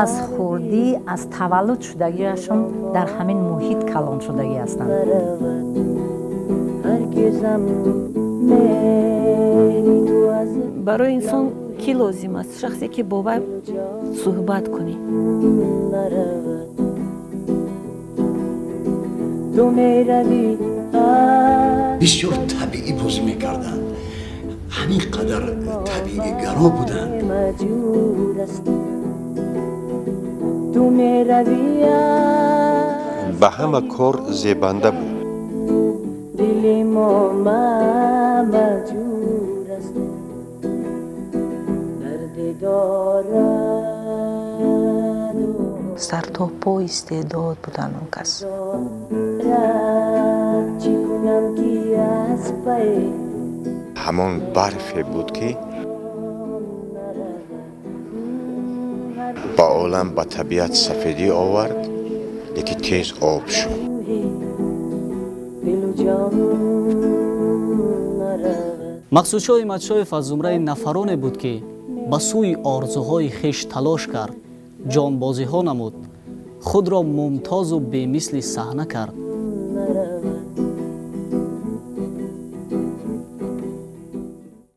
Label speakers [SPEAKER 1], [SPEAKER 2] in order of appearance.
[SPEAKER 1] Аз хурдӣ, аз таваллуд шудагиашон дар ҳамин муҳит калон шудагӣ ҳастанд.
[SPEAKER 2] Барои инсон кӣ лозим аст? Шахсе, ки бо вай суҳбат кунӣ.
[SPEAKER 3] Бисёр табиӣ бозӣ мекарданд, ҳамин қадар табиигаро буданд.
[SPEAKER 4] Ба ҳама кор зебанда буд.
[SPEAKER 5] Сартопо истеъдод буданд он кас.
[SPEAKER 4] Ҳамон барфе буд, ки ба олам, ба табиат сафедӣ овард, лекин тез об шуд.
[SPEAKER 6] Мақсудшоҳ Ҳиматшоев аз зумраи нафароне буд, ки ба сӯи орзуҳои хеш талош кард, ҷонбозиҳо намуд, худро мумтозу бемисли саҳна кард.